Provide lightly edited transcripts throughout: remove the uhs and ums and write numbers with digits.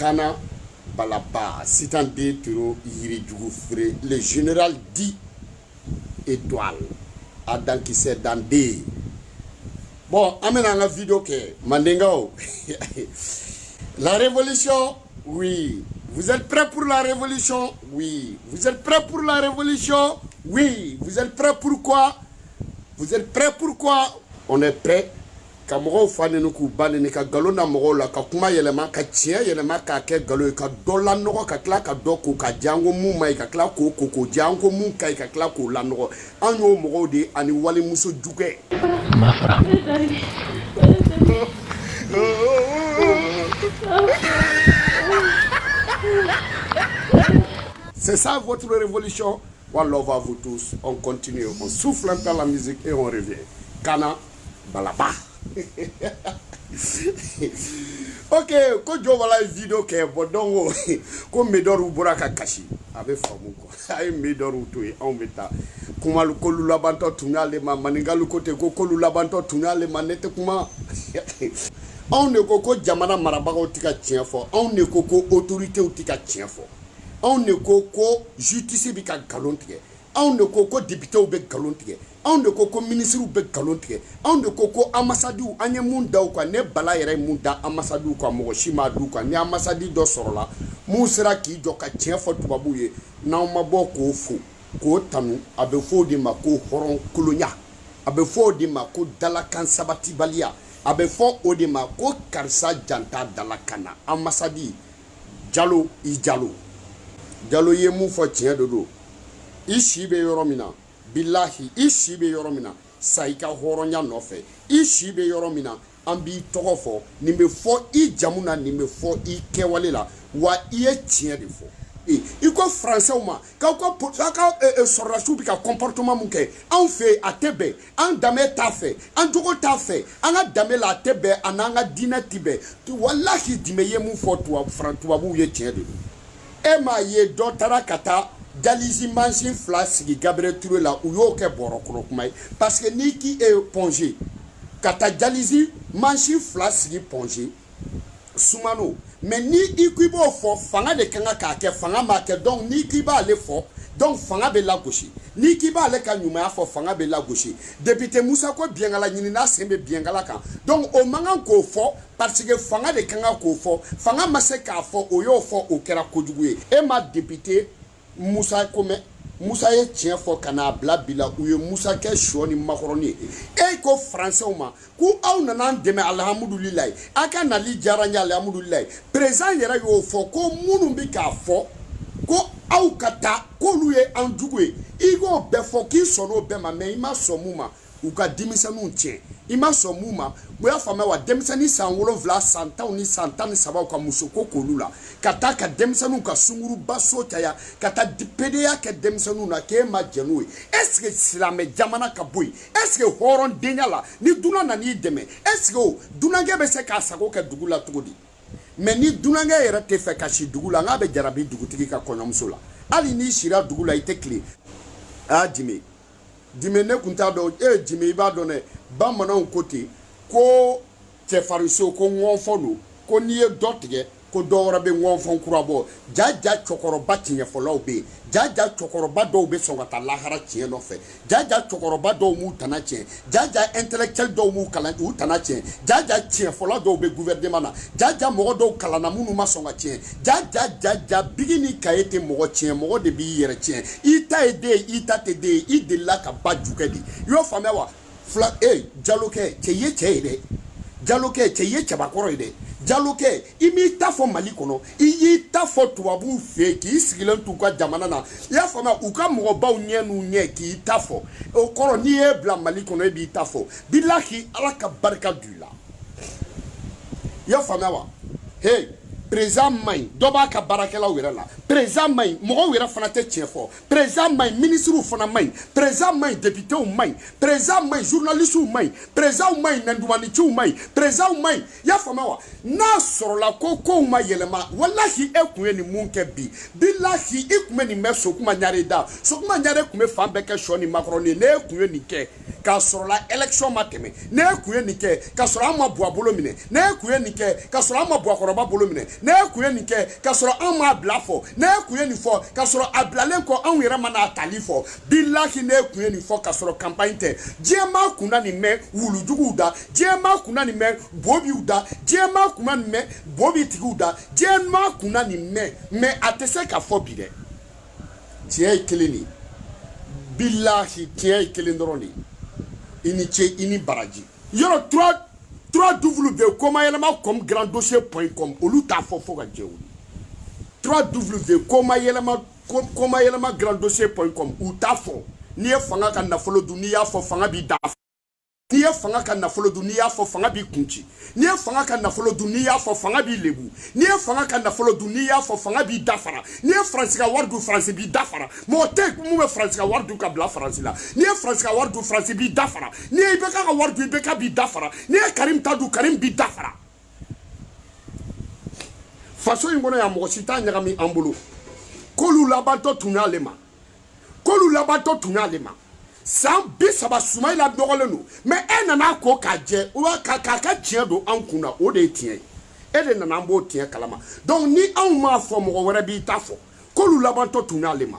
Kana Balaba Sitan den toro yirijugu feere, le général dit étoile a dankisɛ danden. Bon, an bɛna an ka vidéo kɛ Mandenkaw. La révolution, oui. Vous êtes prêts pour la révolution? Oui. Vous êtes prêts pour la révolution? Oui. Vous êtes prêts pour quoi? Vous êtes prêts pour quoi? On est prêts. Ka mɔgɔw fa neni, k'u ba neni, ka nkalon da mɔgɔw la, ka kuma yɛlɛma, ka tiɲɛ yɛlɛma k'a kɛ nkalon ye, ka dɔ lanɔgɔ, ka tila ka dɔ ko ka diya an ko mun ma ɲi, ka tila k'o ko k'o diya an ko mun ka ɲi, ka tila k'o lanɔgɔ. An y'o mɔgɔw de ye ani walimuso jugɛ. Mafra. C'est ça votre révolution. One love à vous tous. On continue. On souffle un peu la musique et on revient. Kana Balaba. Ok, ko Jobala ye vidéo kɛ. Bon, donc ko Medɔriw bɔra ka kasi, a bɛ faamu quoi. A ye Medɔriw to yen, anw bɛ taa kuma. Kolu labantɔ tun y'ale ma maninkalu ko ten, ko kolu labantɔ tun y'ale ma. Ne tɛ kuma. Anw de ko ko jamana marabagaw tɛ ka tiɲɛ fɔ, anw de ko ko autorités tɛ ka tiɲɛ fɔ, anw de ko ko justice bɛ ka nkalon tigɛ, anw de ko ko députés bɛ nkalon tigɛ, anw de ko ko ministres bɛ nkalon tigɛ, anw de ko ko ambassadeurs. An ye mun da u kan? Ne Bala yɛrɛ ye mun da ambassadeurs kan? Mɔgɔ si m'a d'u kan. Ni ambassade dɔ sɔrɔla mun sera k'i jɔ ka tiɲɛ fɔ tubabuw ye, n'aw ma bɔ k'o fo k'o tanu, a bɛ fɔ o de ma ko hɔrɔn kolonya, a bɛ fɔ o de ma ko dalakan sabatibaliya, a bɛ fɔ o de ma ko karisa janta dalakan na. Ambassade Jalo, i Jalo, Jalo ye mun fɔ tiɲɛ de don. I si bɛ yɔrɔ min na, bilahi, i si bɛ yɔrɔ min na, sa i ka hɔrɔnya nɔfɛ. I si bɛ yɔrɔ min na, an b'i tɔgɔ fɔ, nin bɛ fɔ i jamu na, nin bɛ fɔ i kɛwale la, wa i ye tiɲɛ de fɔ. I ko faransɛw ma k'aw ka aw ka sɔrɔdasiw bɛ ka comportement mun kɛ anw fɛ yen, a tɛ bɛn an danbe t'a fɛ, an jogo t'a fɛ, an ka danbe la a tɛ bɛn, a n'an ka diinɛ tɛ bɛn. Walahi Dime ye mun fɔ tubabuw ye, tiɲɛ de don. E m'a ye dɔ taara ka taa dialyse mansin 2 sigi Gabriel Touré la, u y'o kɛ bɔrɔ kɔnɔ kuma ye, parce que n'i k'i ye Point G ka taa dialyse mansin 2 sigi Point G Sumano, mais ni i ko i b'o fɔ, fanga de kan k'a kɛ, fanga m'a kɛ. Donc n'i k'i b'ale fɔ, donc fanga bɛ lagosi. N'i k'i b'ale ka ɲumanya fɔ, fanga bɛ lagosi. Député Musa ko biɲɛkala ɲinina sen bɛ biɲɛkala kan, donc o man kan k'o fɔ parce que fanga de kan k'o fɔ, fanga ma se k'a fɔ, o y'o fɔ, o kɛra kojugu ye. E ma député Musa ko mɛn, Musa ye tiɲɛ fɔ ka n'a bila bi la, u ye Musa kɛ sɔ ni makɔrɔni ye. E ko faransɛw ma ko aw nana an dɛmɛ, alihamudulilayi, a ka nali diyara n ye, alihamudulilayi. Président yɛrɛ y'o fɔ ko minnu bɛ k'a fɔ ko aw ka taa, k'olu ye an jugu ye. I k'o bɛɛ fɔ k'i sɔnn'o bɛɛ ma, mais i ma sɔn mun ma? U ka denmisɛnninw tiɲɛ, i ma sɔn mun ma? O y'a faamuya wa? Denmisɛnnin san 7, san 10 ni san 13 ka muso ko k'olu la, ka taa ka denmisɛnninw ka sunguruba so caya, ka taa PDA kɛ denmisɛnninw na, k'e ma jɛn n'o ye. Est ce que silamɛ jamana ka bɔ yen? Est ce que hɔrɔndenya la, ni dunan nan'i dɛmɛ, est ce que o dunankɛ bɛ se k'a sago kɛ dugu la cogo di? Mais ni dunankɛ yɛrɛ tɛ fɛ ka si dugu la, n'a bɛ jarabi dugutigi ka kɔɲɔmuso la, hali n'i sira dugu la, i tɛ tilen. Aa Dime, Dime, ne kun t'a dɔn. E Dime, i b'a dɔn dɛ, bamananw ko ten ko cɛfarinso ko ŋɔnfɔ don, ko n'i ye dɔ tigɛ, ko dɔ wɛrɛ bɛ ŋɔnfɔn kura bɔ. Ja ja cɛkɔrɔba tiɲɛfɔlaw bɛ yen, ja ja cɛkɔrɔba dɔw bɛ sɔn ka taa lahara tiɲɛ nɔfɛ, ja ja cɛkɔrɔba dɔw m'u tana tiɲɛ, ja ja intellectuel dɔw m'u kalan u tana tiɲɛ, ja ja tiɲɛfɔla dɔw bɛ gouvernement na, ja ja mɔgɔ dɔw kalanna minnu ma sɔn ka tiɲɛ. Ja ja ja ja bigi ni kaye tɛ mɔgɔ tiɲɛ, mɔgɔ de b'i yɛrɛ tiɲɛ. I ta ye den ye, i ta tɛ den ye, i delila ka ba jukɛ de. I y'o faamuya wa? Fila e Jalokɛ, cɛ ye cɛ ye dɛ, Jalokɛ, cɛ ye cɛbakɔrɔ ye dɛ. Jalokɛ, i m'i ta fɔ Mali kɔnɔ, i y'i ta fɔ tubabuw fɛ yen, k'i sigilen t'u ka jamana na. I y'a faamuya? U ka mɔgɔbaw ɲɛ n'u ɲɛ k'i ta fɔ, o kɔrɔ n'i y'e bila Mali kɔnɔ, e b'i ta fɔ. Bilahi, Ala ka barika don i la. I y'a faamuya wa? Hey, président man ɲi, dɔ b'a ka baarakɛlaw yɛrɛ la. Président man ɲi, mɔgɔw yɛrɛ fana tɛ tiɲɛ fɔ. Président man ɲi, ministres fana man ɲi. Président man ɲi, députés man ɲi. Président man ɲi, journalistes man ɲi. Président man ɲi, nɛndumaniciw man ɲi. Président man ɲi. I y'a faamuya wa? N'a sɔrɔla ko kow ma yɛlɛma, walahi e kun ye nin mun kɛ bi, bilahi i kun bɛ nin mɛn Sokuma Ɲare da. Sokuma Ɲare kun bɛ fan bɛɛ kɛ sɔ ni makɔrɔni ye. N'e kun ye nin kɛ, k'a sɔrɔ la élection ma tɛmɛ, n'e kun ye nin kɛ k'a sɔrɔ an ma Buwa bolo minɛ, n'e kun ye nin kɛ k'a sɔrɔ an ma Buwakɔrɔba bolo minɛ, n'e kun ye nin kɛ k'a sɔrɔ an m'a bila fɔ, n'e kun ye nin fɔ k'a sɔrɔ a bilalen kɔ anw yɛrɛ ma n'a tali fɔ, bilahi n'e kun ye nin fɔ k'a sɔrɔ campagne tɛ, diɲɛ m'a kunna nin mɛn wulujuguw da, diɲɛ m'a kunna nin mɛn bobiw da, diɲɛ m'a kunna nin mɛn bobi tigiw da, diɲɛ m'a kunna nin mɛn, mais a tɛ se ka fɔ bi dɛ. Tiɲɛ ye kelen de ye, bilahi tiɲɛ ye kelen dɔrɔn de ye. I ni ce, i ni baraji. Yɔrɔ 3 W komayɛlɛma com grand dossier point com, olu t'a fɔ fo ka jɛ wuli. 3 W komayɛlɛma komayɛlɛma grand dossier point com, u t'a fɔ. N'i ye fanga ka nafolo dun, n'i y'a fɔ fanga b'i da. N'i ye fanga ka nafolo dun, n'i y'a fɔ fanga b'i kun ci. N'i ye fanga ka nafolo dun, n'i y'a fɔ fanga b'i lebu. N'i ye fanga ka nafolo dun, n'i y'a fɔ fanga b'i dafara. N'i ye Faransi ka wari dun, Faransi b'i dafara. Mɔgɔ tɛ mun bɛ Faransi ka wari dun ka bila Faransi la. N'i ye Faransi ka wari dun, Faransi b'i dafara. N'i ye IBK ka wari dun, IBK b'i dafara. N'i ye Karim ta dun, Karim b'i dafara. Faso in kɔnɔ yan, mɔgɔ si t'a ɲagami an bolo. K'olu labantɔ tun y'ale ma. K'olu labantɔ tun y'ale ma. San 30 Sumayila nɔgɔlen don, mais e nana ko k'a jɛ, k'a ka tiɲɛ don an kun na, o de ye tiɲɛ ye. E de nana an b'o tiɲɛ kalama. Donc ni anw m'a fɔ, mɔgɔ wɛrɛ b'i ta fɔ. K'olu labantɔ tun y'ale ma.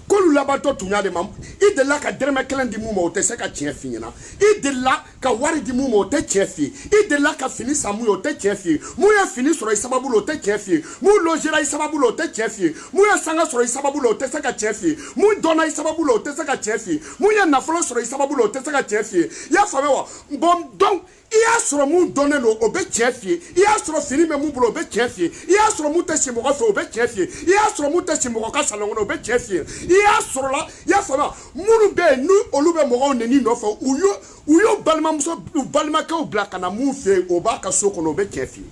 K'olu labantɔ tun y'ale ma. I delila ka dɛrɛmɛ kelen di mun ma, o tɛ se ka tiɲɛ f'i ɲɛna. I delila ka wari di mun ma, o tɛ tiɲɛ f'i ye. I delila ka fini san mun ye, o tɛ tiɲɛ f'i ye. Mun ye fini sɔrɔ i sababu la, o tɛ tiɲɛ f'i ye. Mun logera i sababu la, o tɛ tiɲɛ f'i ye. Mun ye sanga sɔrɔ i sababu la, o tɛ se ka tiɲɛ f'i ye. Mun dɔnna i sababu la, o tɛ se ka tiɲɛ f'i ye. Mun ye nafolo sɔrɔ i sababu la, o tɛ se ka tiɲɛ f'i ye. I y'a faamuya wa? Bon, donc i y'a sɔrɔ mun dɔnnen don, o bɛ tiɲɛ f'i ye. I y'a sɔrɔ fini bɛ mun bolo, o bɛ tiɲɛ f'i ye. I y'a sɔrɔ mun tɛ si mɔgɔ fɛ, o bɛ tiɲɛ f'i ye. I y'a sɔrɔ mun tɛ si mɔgɔ ka salon kɔnɔ, o bɛ tiɲɛ f'i ye. I y'a sɔrɔ la, i y'a faamuya, minnu bɛ yen ni olu bɛ mɔgɔw neni nɔfɛ, u y'u balimamuso, u balimakɛw bila ka na mun fɛ yen, o b'a ka so kɔnɔ, o bɛ tiɲɛ f'i ye.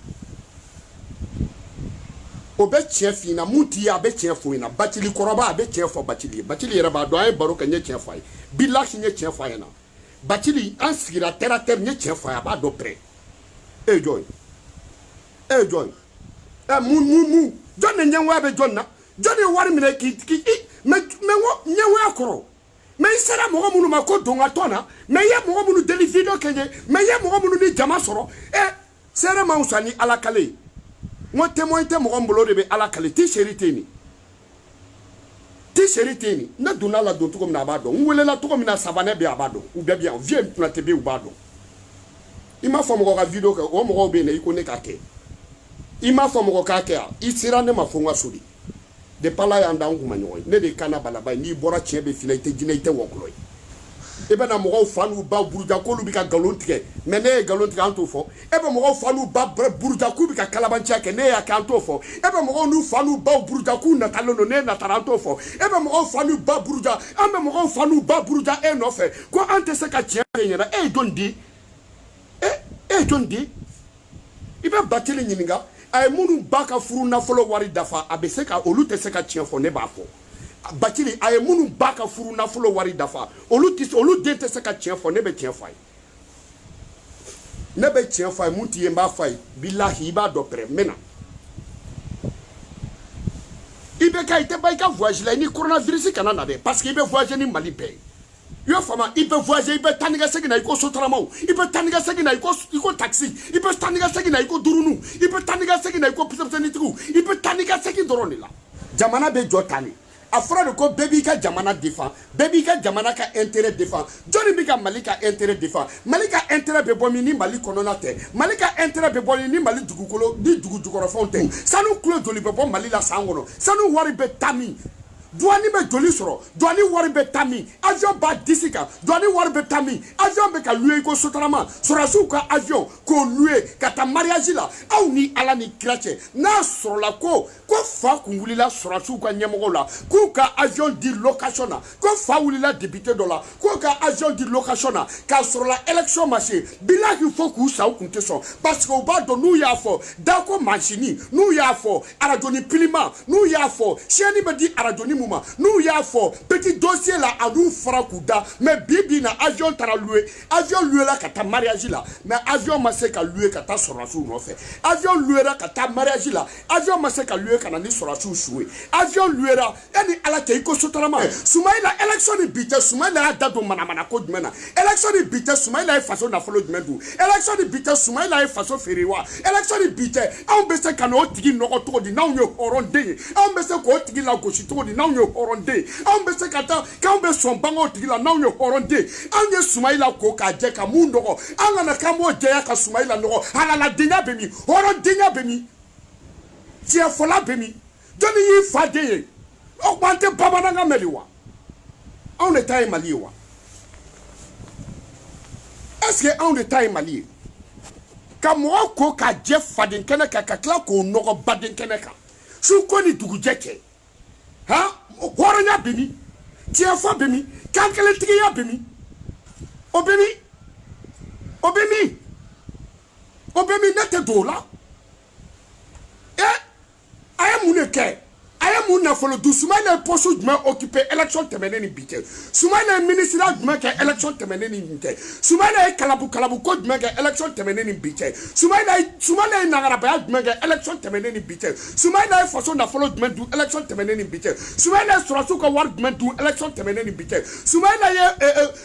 O bɛ tiɲɛ f'i ɲɛna. Mun t'i ye, a bɛ tiɲɛ f'o ɲɛna. Bacili kɔrɔba, a bɛ tiɲɛ fɔ Bacili ye. Bacili yɛrɛ b'a dɔn, an ye baro kɛ, n ye tiɲɛ fɔ a ye. Bilahi, n ye tiɲɛ fɔ a ɲɛna. Bacili, an sigira terre à terre, n ye tiɲɛ fɔ a ye, a b'a dɔn pɛrɛ. E ye jɔn ye? E ye jɔn ye? Ɛ mun jɔn de ɲɛngoya bɛ jɔn na? Jɔn de ye wari minɛ k'i mais n ko ɲɛngoya kɔrɔ. Mais i sera mɔgɔ minnu ma ko don ka tɔn na, mais i ye mɔgɔ minnu deli vidéo kɛ n ye, mais i ye mɔgɔ minnu ni jama sɔrɔ. Ɛ seere ma wusa ni Ala kale ye. N ko témoin tɛ mɔgɔ min bolo, o de bɛ Ala kale. Ti seri tɛ nin. Ti seri tɛ nin. Ne donna la don cogo min na, a b'a dɔn. N welela cogo min na, Savanɛ bɛ yen, a b'a dɔn. U bɛɛ bɛ yan. Vieux Konate bɛ yen, u b'a dɔn. I m'a fɔ mɔgɔ ka vidéo kɛ, o mɔgɔw bɛ yen dɛ, i ko ne k'a kɛ. I m'a fɔ mɔgɔ k'a kɛ yan. I sera ne ma fo n ka so de. Depuis Ala y'an da, an kun ma ɲɔgɔn ye. Ne de ye kana balaba ye. N'i bɔra tiɲɛ bɛ f'i la, i tɛ jinɛ, i tɛ wɔkulɔ ye. I bɛna mɔgɔw fa n'u ba buruja k'olu bɛ ka nkalon tigɛ, mais ne ye nkalon tigɛ, an t'o fɔ. E bɛ mɔgɔw fa n'u ba buruja k'u bɛ ka kalabanciya kɛ, ne y'a kɛ, an t'o fɔ. E bɛ mɔgɔw n'u fa n'u baw buruja k'u natalen don, ne natara, an t'o fɔ. E bɛ mɔgɔw fa n'u ba buruja, an bɛ mɔgɔw fa n'u ba buruja e nɔfɛ ko an tɛ se ka tiɲɛ f'e ɲɛna. E ye jɔn di? E ye jɔn di? I bɛ Bacili ɲininka, a ye minnu ba ka furu nafolo wari dafa, a bɛ se ka olu tɛ se ka tiɲɛ fɔ, ne b'a fɔ. Bacili, a ye minnu ba ka furu nafolo wari dafa, olu den tɛ se ka tiɲɛ fɔ, ne bɛ tiɲɛ fɔ a ye. Ne bɛ tiɲɛ fɔ a ye, mun t'i ye, n b'a fɔ a ye. Bilahi, i b'a dɔn pɛrɛ, n bɛ na. I bɛ ka i tɛ ban i ka voyage la, i ni coronavirus kana na dɛ, parce que i bɛ voyager ni Mali bɛɛ ye. I y'a faamu, i bɛ voyager, i bɛ taa ni ka segin na i ko sotaramaw, i bɛ taa ni ka segin na i ko taxi, i bɛ taa ni ka segin na i ko durunu, i bɛ taa ni ka segin na i ko pisɛpisɛnitigiw, i bɛ taa ni ka segin dɔrɔn de la. Jamana bɛ jɔ tan de. A fɔra de ko bɛɛ b'i ka jamana défend, bɛɛ b'i ka jamana ka intérêt défend. Jɔnni bɛ ka Mali ka intérêt défend? Mali ka intérêt bɛ bɔ min ni Mali kɔnɔna tɛ? Mali ka intérêt bɛ bɔ ni Mali dugukolo ni dugu jukɔrɔfɛnw tɛ? Sanu kulo joli bɛ bɔ Mali la san kɔnɔ? Sanu wari bɛ taa min? Douane bɛ joli sɔrɔ? Douane wari bɛ taa min? Avion b'a disi kan, douane wari bɛ taa min? Avion bɛ ka louer i ko sotarama, sɔrɔdasiw ka avion k'o louer ka taa mariage la. Aw ni Ala ni kira cɛ, n'a sɔrɔla ko fa kun wulila sɔrɔdasiw ka ɲɛmɔgɔw la k'u ka avion di location na, ko fa wulila député dɔ la k'u ka avion di location na, k'a sɔrɔla élection ma se, bilahi fo k'u sa, u kun tɛ sɔn, parce que u b'a dɔn n'u y'a fɔ dako mansini, n'u y'a fɔ arajo ni pilima, n'u y'a fɔ siyɛnni bɛ di arajo ni mun ma, n'u y'a fɔ petit dossier la, a n'u fara k'u da. Mais bi bi in na, avion taara louer, avion louer la ka taa mariage la, mais avion ma se ka louer ka taa sɔrɔdasiw nɔfɛ. Avion louer ka taa mariage la, avion ma se ka louer ka na ni sɔrɔdasiw su ye. Avion louer e ni Ala cɛ, i ko Sotarama. Soumaïla, élection ni bi cɛ, Soumaïla y'a da don manamana ko jumɛn na? Élection ni bi cɛ, Soumaïla ye faso nafolo jumɛn dun? Élection ni bi cɛ, Soumaïla ye faso feere wa? Élection ni bi cɛ, anw bɛ se ka n'o tigi nɔgɔ cogo di n'anw ye hɔrɔnden ye? Anw bɛ se k'o tigi lagosi cogo di n'anw ye hɔrɔnden ye? Anw bɛ se ka taa k'anw bɛ sɔn bange o tigi la n'anw ye hɔrɔnden ye? Anw ye Soumaïla ko k'a jɛ ka mun nɔgɔ? An kana k'an b'o jɛya ka Soumaïla nɔgɔ. Halaladenya bɛ min? Hɔrɔndenya bɛ min? Tiɲɛfɔla bɛ min? Jɔnni y'i fa den ye? O tuma an tɛ bamanankan mɛn de wa? Anw de ta ye Mali ye wa? Est ce que anw de ta ye Mali ye? Ka mɔgɔ ko k'a jɛ faden kɛnɛ kan, ka tila k'o nɔgɔ baden kɛnɛ kan, su ko ni dugujɛ cɛ, han, hɔrɔnya bɛ min? Tiɲɛfɔ bɛ min? Kan kelentigiya bɛ min? O bɛ min? O bɛ min? O bɛ min? Ne tɛ don o la. A ye mun de kɛ? A ye mun nafolo dun? Soumaïla ye poste jumɛn occupé élection tɛmɛnen ni bi cɛ? Soumaïla ye ministre jumɛn kɛ élection tɛmɛnen ni bi cɛ? Soumaïla ye kalabu kalabu ko jumɛn kɛ élection tɛmɛnen ni bi cɛ? Soumaïla ye nangarabaya jumɛn kɛ élection tɛmɛnen ni bi cɛ? Soumaïla ye faso nafolo jumɛn dun élection tɛmɛnen ni bi cɛ? Soumaïla ye sɔrɔdasiw ka wari jumɛn dun élection tɛmɛnen ni bi cɛ? Soumaïla ye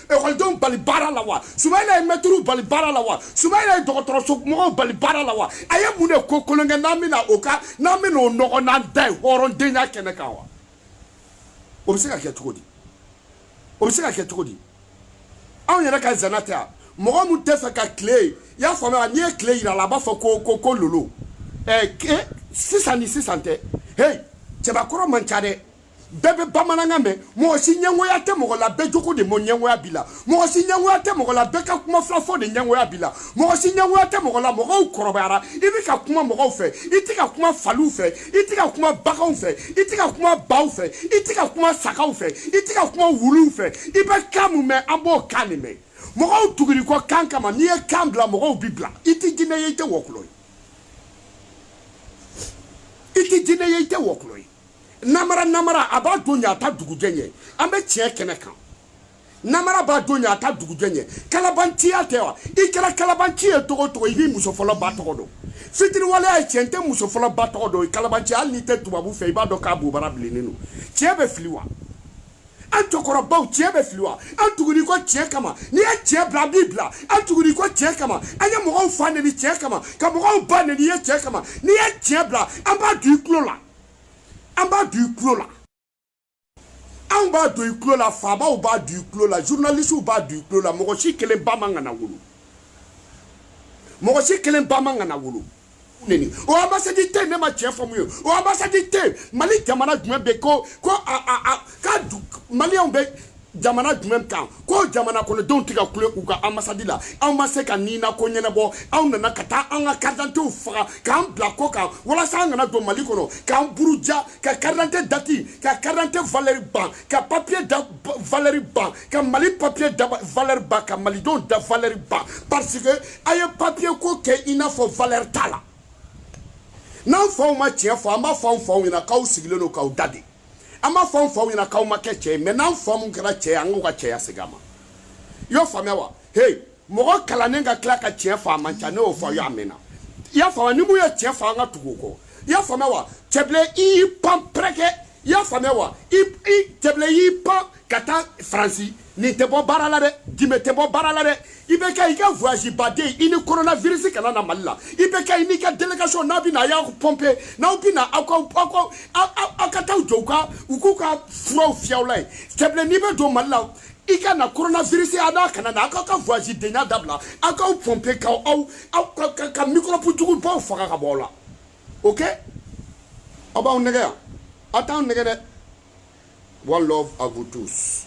ekɔlidenw bali baara la wa? Soumaïla ye mɛtiriw bali baara la wa? Soumaïla ye dɔgɔtɔrɔso mɔgɔw bali baara la wa? A ye mun de ko kolon kɛ n'an bɛna o ka, n'an bɛna o nɔgɔ n'an da ye hɔrɔndenya kɛnɛ kan wa? O bɛ se ka kɛ cogo di? O bɛ se ka kɛ cogo di? Anw yɛrɛ ka zana tɛ yan. Mɔgɔ mun tɛ fɛ ka tile, i y'a faamuya, n'i ye tile yira a la, a b'a fɔ ko lolo. Sisan ni sisan tɛ, hey, cɛbakɔrɔ man ca dɛ. Bɛɛ bɛ bamanankan mɛn. Mɔgɔ si ɲɛngoya tɛ mɔgɔ la, bɛɛ jogo de mɔ ɲɛngoya b'i la. Mɔgɔ si ɲɛngoya tɛ mɔgɔ la, bɛɛ ka kuma fila fɔ de ɲɛngoya b'i la. Mɔgɔ si ɲɛngoya tɛ mɔgɔ la, mɔgɔw kɔrɔbayara. I bɛ ka kuma mɔgɔw fɛ, i tɛ ka kuma faliw fɛ, i tɛ ka kuma baganw fɛ, i tɛ ka kuma baw fɛ, i tɛ ka kuma sagaw fɛ, i tɛ ka kuma wuluw fɛ. I bɛ kan mun mɛn, an b'o kan de mɛn. Mɔgɔw tuguri kɔ kan kama, n'i ye kan bila, mɔgɔw b'i bila. I tɛ jinɛ ye, i tɛ wɔkulɔ ye. I tɛ jinɛ ye, i tɛ wɔkulɔ ye. Namara namara, a b'a don ɲɛ, a ta dugujɛ ɲɛ. An bɛ tiɲɛ kɛnɛ kan. Namara b'a don ɲɛ, a ta dugujɛ ɲɛ. Kalabanciya tɛ wa? I kɛra kalabanci ye togo togo, i b'i muso fɔlɔ ba tɔgɔ dɔn. Fitiriwaleya ye tiɲɛ, n tɛ muso fɔlɔ ba tɔgɔ dɔn. Kalabanci, hali n'i tɛ tubabu fɛ, i b'a dɔn k'a bobara bilennen don. Tiɲɛ bɛ fili wa? An cɛkɔrɔbaw, tiɲɛ bɛ fili wa? An tuguni kɔ tiɲɛ kama, n'i ye tiɲɛ bila, an b'i bila. An tuguni kɔ tiɲɛ kama, an ye mɔgɔw fa neni tiɲɛ kama, ka mɔgɔw ba neni ye tiɲɛ kama. N'i ye tiɲɛ bila, an b'a don i tulo la. An b'a don i tulo la. Anw b'a don i tulo la, faamaw b'a don i tulo la, journalistes b'a don i tulo la. Mɔgɔ si kelen ba man kana wolo. Mɔgɔ si kelen ba man kana wolo. Neni o ambassade tɛ yen, ne ma tiɲɛ fɔ mun ye? O ambassade tɛ yen. Mali jamana jumɛn bɛ ko a k'a maliyɛnw bɛ jamana jumɛn kan ko jamana kɔnɔdenw tɛ ka kule u ka ambassade la? Anw ma se ka nina ko ɲɛnabɔ. Anw nana ka taa an ka carte d'identité faga k'an bila kɔ kan walasa an kana don Mali kɔnɔ, k'an buruja, ka carte d'identité date, ka carte d'identité valeur ban, ka papier da valeur ban, ka Mali papier da valeur ban, ka malidenw da valeur ban, parce que a ye papier ko kɛ i n'a fɔ valeur t'a la. N'an faw ma tiɲɛ fɔ, an b'a fɔ an faw ɲɛna k'aw sigilen don k'aw da de. An b'a fɔ an faw ɲɛna k'aw ma kɛ cɛ ye, mais n'an fa mun kɛra cɛ ye, an k'u ka cɛya segin a ma. I y'o faamuya wa? Hey, mɔgɔ kalannen ka tila ka tiɲɛ fɔ, a man ca. Ne y'o fɔ aw ye, a mɛnna. I y'a faamuya? Ni mun ye tiɲɛ fɔ, an ka tugu o kɔ. I y'a faamuya wa? Cɛbilen, i y'i pan pɛrɛkɛ. I y'a faamuya wa? I cɛbilen, i y'i pan ka taa Faransi. Nin tɛ bɔ baara la dɛ, Dime tɛ bɔ baara la dɛ. I bɛ kɛ i ka voyage baden, i ni coronavirus kana na Mali la. I bɛ kɛ i n'i ka délégation, n'a bɛ na, a y'aw pomper, n'aw bɛ na, aw ka taa jɔ u k'u ka furaw fiyɛ aw la yen. Cɛbilen, n'i bɛ don Mali la, i ka na coronavirus, a n'a kana na, aw k'aw ka voyage denya dabila, aw k'aw pomper, k'aw aw aw ka microbe jugubaw faga ka bɔ aw la. Ok, aw b'anw nɛgɛ yan, aw t'anw nɛgɛ dɛ. One love à vous tous.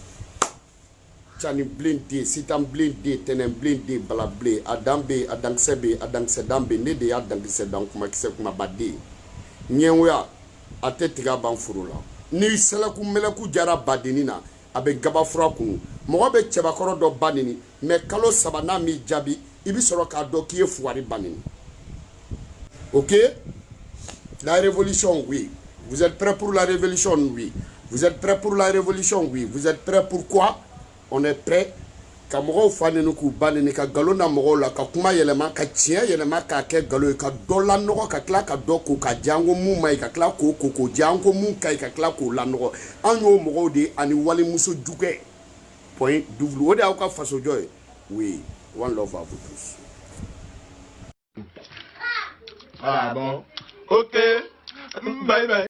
Cani bilen den, sitan bilen den, tɛnɛn bilen den, bala bilen, a dan bɛ yen, a dankisɛ bɛ yen, a dankisɛ dan bɛ yen. Ne de y'a dankisɛ dan, kumakisɛ kumaba den. Ɲɛngoya a tɛ tiga ban foro la. Ni sɛlɛku mɛlɛku jara badennin na, a bɛ gabafura kunu. Mɔgɔ bɛ cɛbakɔrɔ dɔ ba neni, mais kalo 3 n'a m'i jaabi, i bɛ sɔrɔ k'a dɔn k'i ye fugari ba neni. Ok, la révolution, oui. Vous êtes prêts pour la révolution? Oui. Vous êtes prêts pour la révolution? Oui. Vous êtes prêts pour quoi? On est prêts. Ka mɔgɔw fa neni, k'u ba neni, ka nkalon da mɔgɔw la, ka kuma yɛlɛma, ka tiɲɛ yɛlɛma k'a kɛ nkalon ye, ka dɔ lanɔgɔ, ka tila ka dɔ ko ka diya an ko mun ma ɲi, ka tila k'o ko k'o diya an ko mun ka ɲi, ka tila k'o lanɔgɔ. An y'o mɔgɔw de ye ani walimuso jugɛ point double. O de y'aw ka fasojɔ ye. Oui, one love à vous tous. Ah bon? Ok. Bye bye.